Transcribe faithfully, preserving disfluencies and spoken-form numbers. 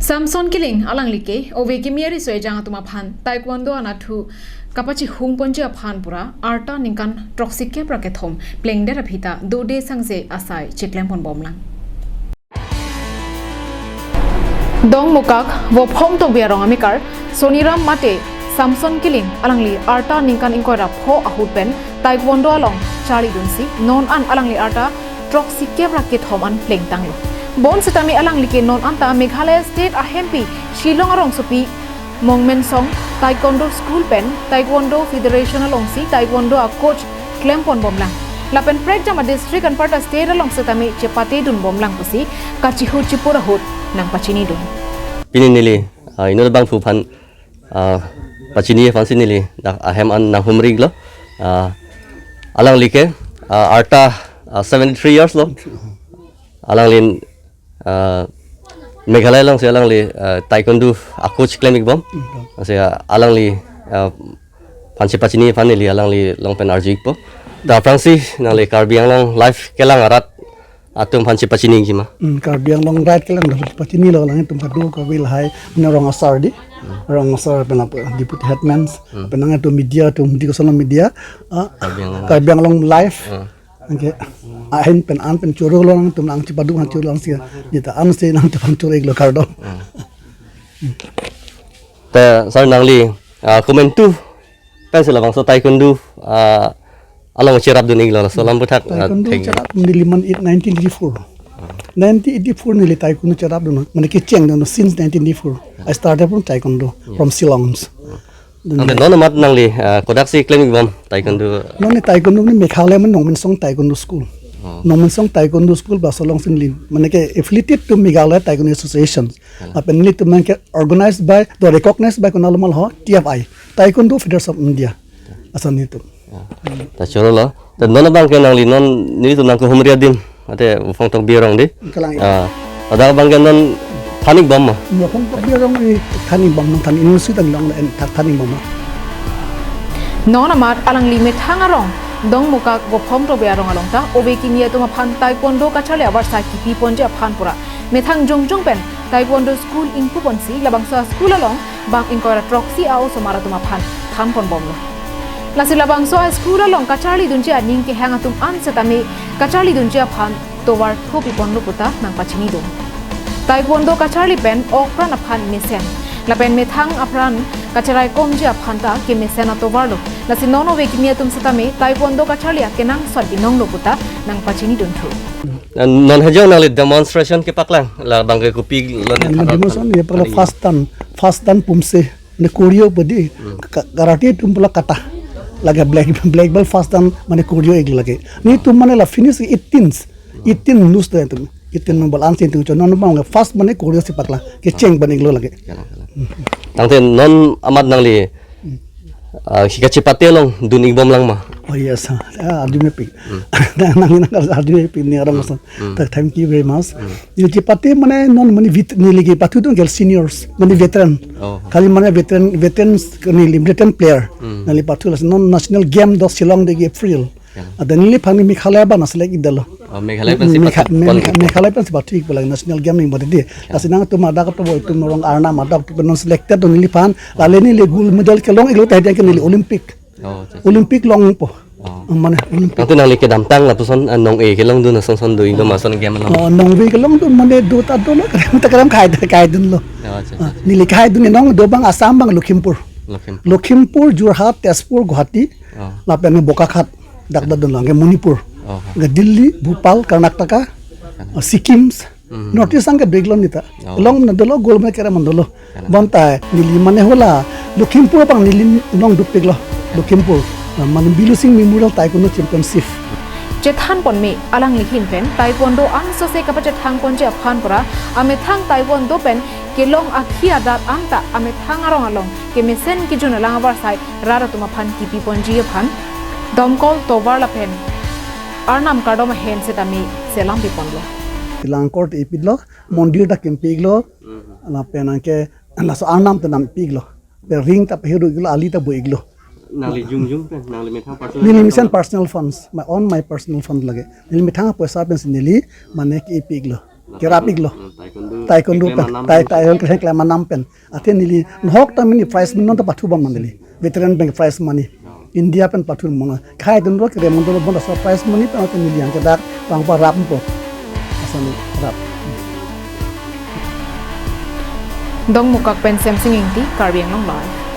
Samson Killing alangli ke ove kimi ariso ejang atum aphan taekwondo anatthu kapachihung ponji aphan pura arta ningkan throksi kep ra kethom plengdet aphi ta dode sangse asai chiklem ponbomlang. Dongmukak Vophong Tokbi arong amekar Soniram mate Samson Killing alangli arta ningkan ingkoi ra pho ahut pen taekwondo along charlidunsi non an alangli arta throksi kep ra kethom an plengtanglo. Bonsitame alangli ke non anta Meghalaya State ahempi Shillong arongsopi Mongmensong Taekwondo School pen Taekwondo Federation alongsi taekwondo a coach klem ponbomlang. Lapen prekjam a district anparta state along setame chepatedunbomlang pusi kachihut chipur ahut nangpachinidun. Pini neli, ah, inut abangphu aphan, ah, pachini aphansi neli dak ahem an nanghumri-iklo. Ah, alangli ke, ah, arta, ah, seventy three years lo. Alangli, ah, Meghalaya alongsi alangli, ah, taekwondo a coach klem-ikbom. Lasi, ah, alangli, ah, aphansi pachini aphan neli alangli along pen arju-ikpo. Ta aphrangsi nangli Karbi Anglong Live kelang arat atum aphansi pachini-ikji ma? Hmm, Karbi Anglong Live kelang arat pachinilo, alangtum kado kave lahai, mane rong asar di, rong asar pen apa, deputy headman, pen nangtum media atum, di kosonlo media, ah, Karbi Anglong. Karbi Anglong Live. Hmm. Anke, ahin pen an pen chorolo, nangtum nangchepadu nangchorolo si, di ta ansi nangtum aphan choro-iklo, kardom. Hmm. Te sar nangli, ah, komantu pensi labangso taekwondo, ah, along cherapdun-iklo, laso alam aphuthak, ah, taekwondo thek. Cherap neli man it nineteen eighty-four. Nineteen eighty-four neli taekwondo cherapdun, mane kechengdun since nineteen eighty-four. I started from taekwondo, from Shillong. Ante non amat nangli, ah, kodaksi klem-ikbom taekwondo? Non ne taekwondo ne Meghalaya mane Nongmensong Taekwondo School. Oh. Nongmensong Taekwondo School ba Shillong sinlin. Mane ke affiliated to Meghalaya Taekwondo Association. Apen nelitum mane ke organized by, the recognized by konat lo ma ho, T F I, Taekwondo Federation of India. Asan nelitum. Ya. Ta chorolo. Ta non abang ke nangli non nelitum nangkehumri adim, ate Vophong Tokbi arong di. Kelang. Ah, pada abang ke non than-ikbom ma? Vophong Tokbi arong ni than-ikbom, non than inut si than long en than-ikbom ma? Non amat alangli methang arong Dongmukak Vophong Tokbi arong along ta ove kimi atum aphan taekwondo kacharli avarsai kipi ponji aphan pura methang jongjong pen taekwondo school ingpu ponsi labangso a school along bang ingkoi ra throksi a-osomar atum aphan than ponbomlo. Lasi labangso a school along kacharlidunji aning kehang atum an setame kacharlidunji aphan tovar thopi ponlo puta nangpachinidun. Taekwondo kacharli pen okpran aphan mesen, lapen methang apran kacharaikomji aphan ta kemesen atovarlo. Lasi non ove kimi atum setame taekwondo kacharli akenangsot binonglo puta nangpachinidun thu. Non hajong nangli demonstration kepaklang, labang ke kopi lo ne? Nang demonstration ye pala first dan, first dan pumse, ne choreo padi, ka-, karate atum pala kata. Lake black, black belt first dan mane choreo-iklo lake. Nelitum mane la finish eighteen, eighteen nus de atum. Eighteen number an sin tu cho non mane first mane choreo si paklang. Kecheng pon-iklo lake. Tangte non amat nangli, ah, hika chepate along dun-ikbomlang ma? Oh yes, ah, arjumepik. Nang, nang, nang arjumepik ne arong ason. Ta thank you very much. Neli chepate mane non mane vet-, neli kepathu dong ke seniors, mane veteran. Oh. Kali mane veteran, veterans ke neli veteran player. Neli pathu lasi non national game do Shillong de April. Ya. Ada neliphan ne Meghalaya abang select ikdalo. Oh, Meghalaya pensi Megha-, pathu Megha-, pon. Meghalaya pensi pathu-ikpo lagi national game ning bodi di. Ya. Lasi nangtum adak to boi tum rong Arnam adak to non selected do neliphan. Lale neli gold medal kelong-iklo tadi ke neli Olympic. Oh, acha, acha. Olympic longpo. Oh. Mane Olympic. Nangtum nangli kedamtang lapuson, ah, nong-e kelongdun ason son do indo ma ason game along. Oh, nong-e kelongdun mane do ta dolo, kerem ta kerem khai, khaidunlo. Oh, acha, acha, acha. Neli khaidun nong do bang Assam bang Lakhimpur. Lakhimpur. Lakhimpur, Jorhat, Tezpur, Guwahati. Oh. Lapen Bokakhat, dak dadunlo, anke Manipur. Oh. Anke Delhi, Bhopal, Karnataka, Karnataka. Sikkim, North East anke do-iklo neta. Oh. Long na dolo, gold medal kerem dolo. Bonta neli mane hala Lakhimpur abang neli nong dopiklo. Lakhimpur. Mane Bilusing Memorial Taekwondo Championship. Chethan ponme alangli ahin pen taekwondo ansose kapachethang ponji aphan pura amethang taekwondo pen kelong akhi adat anta amethang arong along kemesen kejun alang avarsai rat atum aphan kipi ponji aphan Domkol, tovar lapen Arnam kardom ahem setame selam piponlo. Langkor te ipitlo, mondir ta kempiklo, lapen anke laso Arnam ta nampiklo. Pe ring ta pehiruklo, ali ta bo-iklo. Nangli jongjong pen, nangli methang personal. Neli mesen personal funds, my own my personal fund lake. Neli methang poisa pensi neli mane ke-ipiklo. kerap iklo. Taekwondo, taekwondo pen, taekwondo klem anam pen. Athe neli nahok ta mini prize money nonta pathu bom neli. Veteran pen prize money. India pen pathu bom. Khai dun ro kere mondol bon sa prize money pen athe neli yang kedak pangpa rap po. Asal rap. Dongmukak pen Semsing Ingti, Karbi Anglong Live.